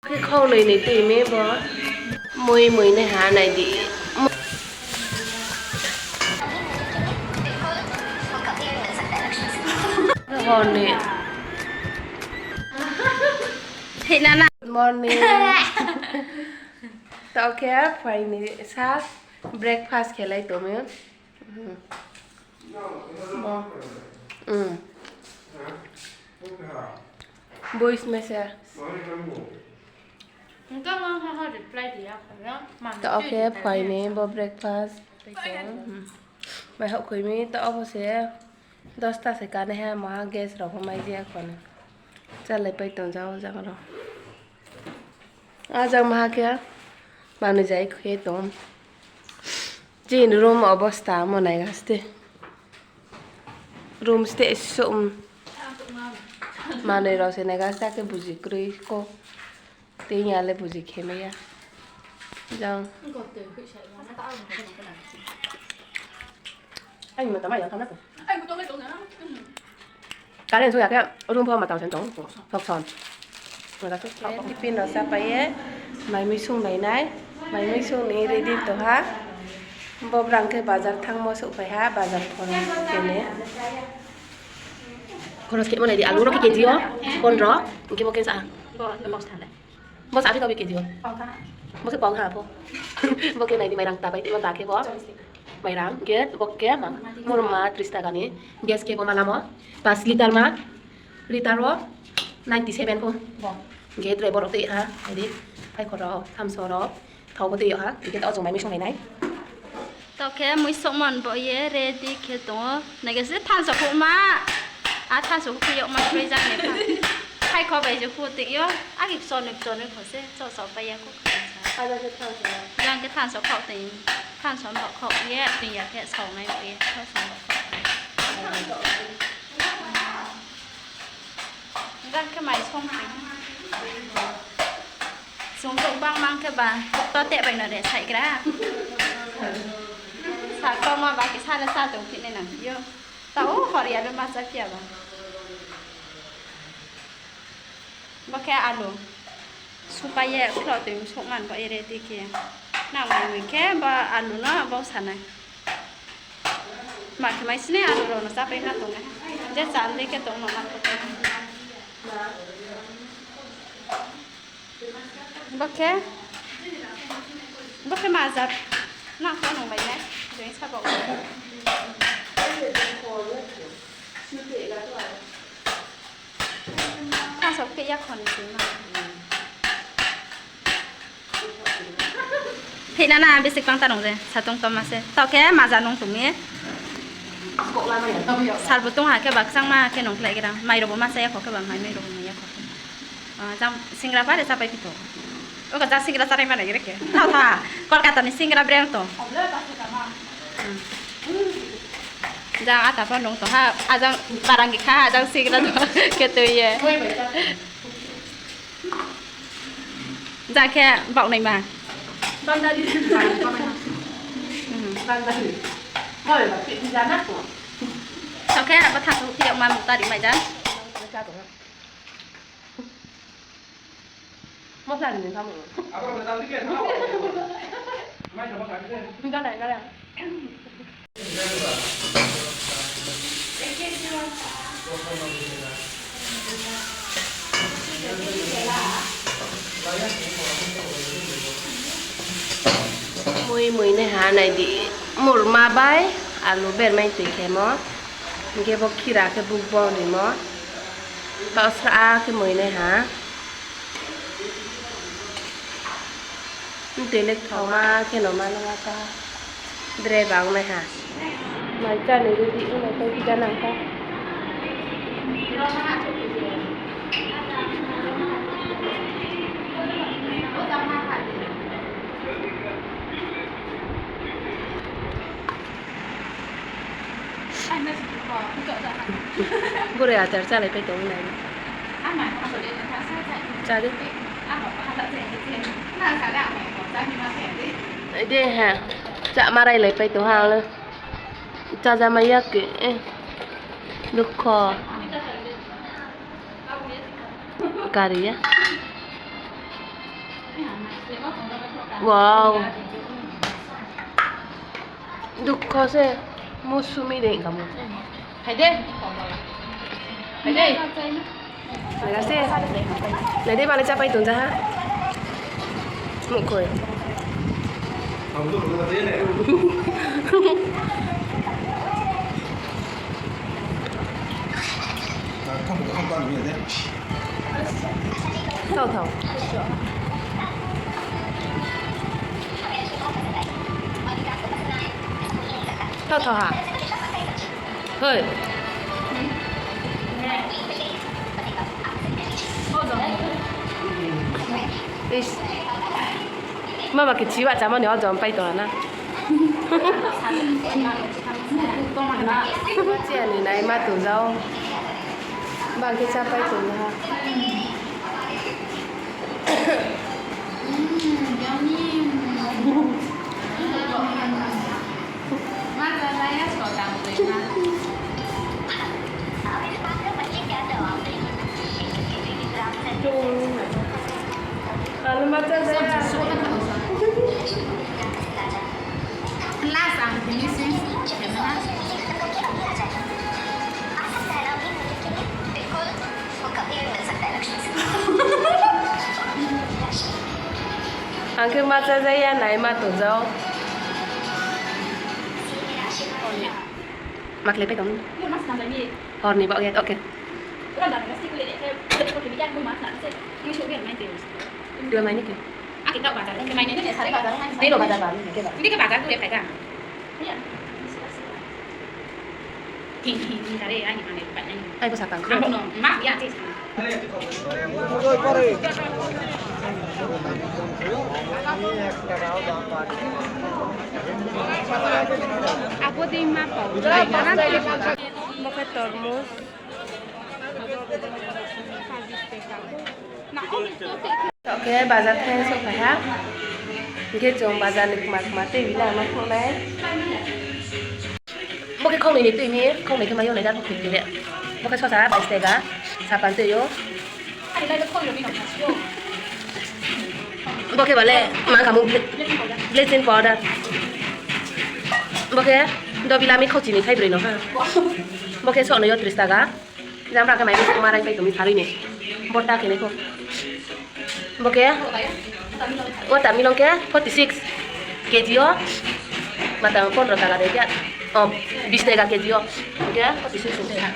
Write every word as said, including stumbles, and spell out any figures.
Khe khau noi ni tui mi bo. Mui mui nai ha nai di. Hor ni. Thina na. Good morning. Taoh khe phai ni sa breakfast khe lai tong mi. Bo. Voice message. Taoh khe phai ni bo breakfast. Mai houh khui mi taoh bo se dosta se kanai ha maha gas rao pho mai je kho ni. Chálai pai tong jao jang rao. A jang maha khe manoi zai khe tong. Chini room obosta mo naiga ste. Room ste sum. Manoi rao se naiga ste khe buji kroi ko. Tei ya le buji khe mai ya. Jang. Ai, mata mai ya, tama to. Current so ya khe room pho matang sen tong, sok son. Tiffin rao sa pai ye, mai mui sung nai nai, mai mui sung ni ready tong ha. Bo brang khe bazar thanngmo souhphai ha, bazar khon khe ni. Khoros khemo nai di, alu rao khe K G o, pondro, hing khe bo khe sa. Bo sa phi kau bi K G o. Bo khe pau ha pho. Bo khe nai di mairang ta bai timo ta khe bo. Mairang khe bo khe ma. Murma tris taka ni. Gas khe bo malamo. Pas litre ma. Litre o ninety seven pho. Bo. Hing khe driver rao tei ha. Nai di. Hai khor rao. Thamso rao. Thao bo tei ha. Hing khe tao chung mai mui sung nai nai. Taoh khe mui sokmon bo ye ready khe tong ou. Nai khe se thanso khouhma. A thanso khouh yagma bai jang ni pha. Hai kho bai je khouh tei yo. Agi chonoi chonoi kho se. Cho cho pai ya khouh. Jang khe thanso khouh tei. Thanso bo khouh ye tei ya khe saonai bo ye. Thanso bo khouh. Jang khe mai song tei. Chung tong bang mang khe ba, to teh bai no re saigra. Sa kau ma ba khe sa le sa tong phi nai nang yo. Tao hor ya le ma cha phi ya ba. Bo khe alu. Supai ye khlo tui sokman bo ye ready khe. Nang mai mui khe bo alu no bo sa nai. Ma khe mai sini alu rao no chápai na tong nai. Je chá dei khe tong no ma khe. Bo khe, bo khe maza nang tong nung bai nai. Joi sa bo. Thanso khe ya khon sima. Thina na bisi kbang ta nung je, sa tong tongma se. Taoh khe maza nung tong mi. Sal bo tong ha khe ba kchangma khe nung khlai gra. Mai rao bo ma cha ya kho khe ba mai, mai rao bo mai ya kho khe. Ah, jang singra pha re chápai phi tho. O ka jang singra chánai ma nai gra khe. Tha tha. Kolkata ni singra brand to. Hmm. Jang ata pho nung tong ha, ajang barangi kha, ajang singra to khe tui ye. Jang khe baoh naima. Bangdali. Hmm. Bangdali. Taoh khe abo thanso khe yagma mukta ri mai jang. Masla ni tamo. Gana, gana. Mui mui nai ha nai di, murma bai alu bermai tui khemo. Hing khe bo khira khe buk bau rimo. Taoh sra khe mui nai ha. Tui le thaoma khe no ma nang ta. Dre bang nai ha. Mai chá ni ready ong nai tei khe nang kha. Bore achar chálai pai tong nai. Chá di. De ha, chá marai lai pai tong ha le. Chá ja mai ya khe, eh. Dukho. Kari ya. Wow. Dukho se, musumi de kamo. Hai de. Hai de. Nai se. Nai de, bale chapai tong jaha. Mukhoi. Thao, thao. Thao, thao ha. Hoi. Is. Mama khe chiba chamo ni ojom pai tong na. Chia ni nai ma tong jao. Bang khe cha pai tong na. Alu ma cha jaya. Last ang finishing. Ang khe ma cha jaya, nai ma tong jao. Ma khlai pai tong. Hor ni baoh ye, okay. Dua mai ni khe. Dei ro bazar ba, ni khe ba. Ai bo sakang khe. Abo dei ma pao. Bo khe tormos. Taoh khe bazar thai souhphai ha. Hing khe chung bazar ni kma kma tei bila ma phnuh nai. Bo khe khongnoi ni tui mi, khongnoi khe mai yo nai da, khongnoi tui le. Bo khe sosa bais taka, sapan tui yo. Bo khe bale ma khamu ble-, bleaching powder. Bo khe dobila mi khauchi ni thai broi no ha. Bo khe soh no yo tris taka. Jang bra khe mai ma rai pai tong mi sarui ni. Borta khe nai kho. Bo khe watermelon khe forty six K G yo. Matang pondro taka de khe. O, bis taka K G yo. Bo khe forty six ni ha.